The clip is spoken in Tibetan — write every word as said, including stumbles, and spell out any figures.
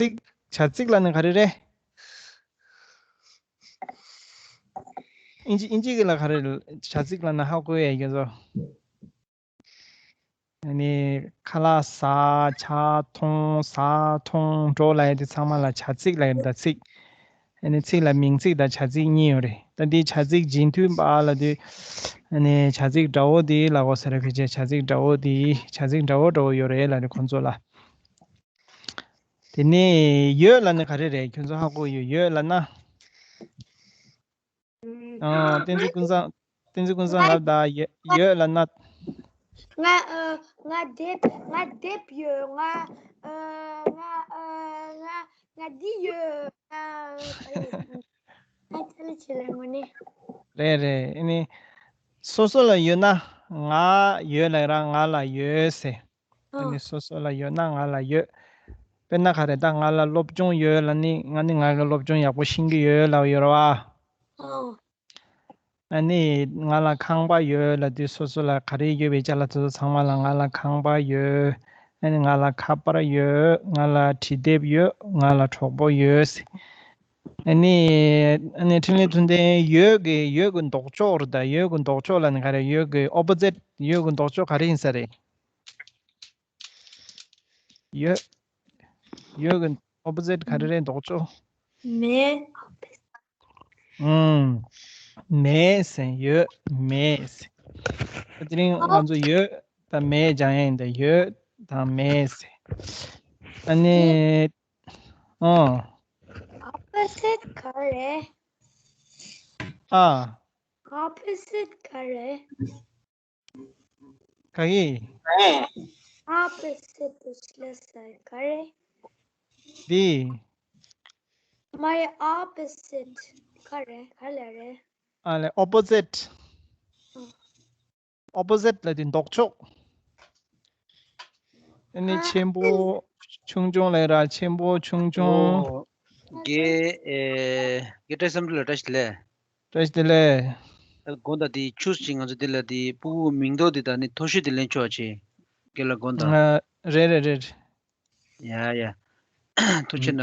ཚིག་བྱ་ཚིག་ལབ་ན་ག་རེ་རེད། ཨིན་ཇི་ཨིན་ཇི་གི་ལ་ག་རེ་བྱ་ཚིག་ལབ་ན་ཧ་གོ་ཡས་ཁྱོད་ཚོ། ཨ་ནི་ཁ་ལག་ཟ་ཇ་འཐུང་ཟ་འཐུང་འགྲོ་ལབ་ཡས་དེ་ཚང་མ་ལ་བྱ་ཚིག་ལབ་ཡས་རེད་ད་ཚིག་ཨ་ནི་ཚིག་ལ་མིང་ཚིག་དང་བྱ་ཚིག་གཉིས་ཡོད་རེད། ད་འདི་བྱ་ཚིག་རྗེས་མཐུན་པ་ལབ་དུས་ཨ་ནི་བྱ་ཚིག་འདྲ་བོ་དེ་ལབ་དགོས་ས་རེད། ཕལ་ཆེར་བྱ་ཚིག་འདྲ་བོ་དེ་བྱ་ཚིག་འདྲ་བོ་འདྲ་བོ་ཡོད་རེད་ལབ་རེད་ཁོང་ཚོ་ལ། དེ་ནས་ཡོད་ལབ་ན་ག་རེ་རེད། ཁྱོད་ཚོ་ཧ་གོ་ཡོད། ཡོད་ལབ་ན། ཨ། བསྟན་འཛིན་ཀུན་བཟང་། བསྟན་འཛིན་ཀུན་བཟང་ལབ་ད། ཡོད་ཡོད་ལབ་ན། ང་ཨ། ང་དེབ་ང་དེབ་ཡོད། ང་ཨ། ང་ཨ། ང་ང་འདི་ཡོད། ང་ཨ། ང་ཅ་ལག་ཅིག་ལ་དངོས་གནས། རེད་རེད། ཨ་ནི་སོ་སོ་ལ་ཡོད་ན་ང་ཡོད་ལབ་ར་ང་ལ་ཡོད་ཟེར། ཨ་ནི་སོ་སོ་ལ་ཡོད་ན་ང་ལ་ཡོད། དཔེར་ན་ག་རེ་ད་ང་ལ་སློབ་སྦྱོང་ཡོད་ལབ་ནི་ང་ནི་ང་གི་སློབ་སྦྱོང་ཡག་པོ་ཤེས་ཀྱི་ཡོད་ལབ་ཡོད་རེད་བ། ཨ་ནི་ང་ལ་ཁང་པ་ཡོད་ལབ་དུས་སོ་སོ་ལ་ག་རེ་ཡོད་པའི་ཅ་ལག་དེ་ཚོ་ཚང་མ་ལ་ང་ལ་ཁང་པ་ཡོད། ཨ་ནི་ང་ལ་ཁ་པར་ཡོད། ང་ལ་བྲིས་དེབ་ཡོད། ང་ལ་གྲོགས་པོ་ཡོད། ཨ་ནི་ཨ་ནི་འཕྲིན་ལས་ཐུབ་བསྟན་ཡོད་ཀྱི་ཡོད་ཀྱི་ལྡོག་ཕྱོགས་རེད་ད། ཡོད་ཀྱི་ལྡོག་ཕྱོགས་ལབ་ནི་ག་རེ། ཡོད་ཀྱི་ཨོ་པོ་ཛིཊ། ཡོད་ཀྱི་ལྡོག་ཕྱོགས་ག་རེ་ཡིན་ས་རེད། ཡོད། ཡོད་ཀྱི་ཨོ་པོ་ཛིཊ་ག་རེ་རེད་ལྡོག་ཕྱོགས། མེད། ཨུམ། མེད་ཟེར་ཡོད་མེད་ཟེར། དེ་རིང་ང་ཚོ་ཡོད་དང་མེད་སྦྱང་ཡ་ཡིན་ད། ཡོད་དང་མེད་ཟེར། ཨ་ནི། ཨོ། ཨོ་པོ་ཛིཊ་ག་རེ། ཨ། ཨོ་པོ་ཛིཊ་ག་རེ། ག་གི། ཨོ་པོ་ཛིཊ་ལབ་ས་ག་རེ། འདི། མ་རེད། ཨོ་པོ་ཛིཊ་ག་རེ། ག་ལ་རེད། ཨ་ལས་ཨོ་པོ་ཛིཊ། ཨོ་པོ་ཛིཊ་ལབ་དེ་ལྡོག་ཕྱོགས། ཨ་ནི་ཨ་ཆེན་པོ་ཆུང་ཆུང་ལབ་ར། ཆེན་པོ་ཆུང་ཆུང་། ཨོ། རྒན། ཨེ། རྒན་བཀྲ་ཤིས་བསམ་འགྲུབ་ལགས་བཀྲ་ཤིས་བདེ་ལེགས། བཀྲ་ཤིས་བདེ་ལེགས། ཨ། དགོངས་དག་དེ་ཆུ་ཞིག་ང་ཚོ་འདི་ལ་དེ་སྤུ་གུ་མིང་ཐོ་དེ་དང་ནི་མཐོ་ཤོས་དེ་ལེན་ཆོག་ཅེས་རྒན་ལགས་དགོངས་དག་ཨ། རེད་རེད་རེད། ཡ་ཡ། ཐུགས་རྗེ་ཆེ་ན།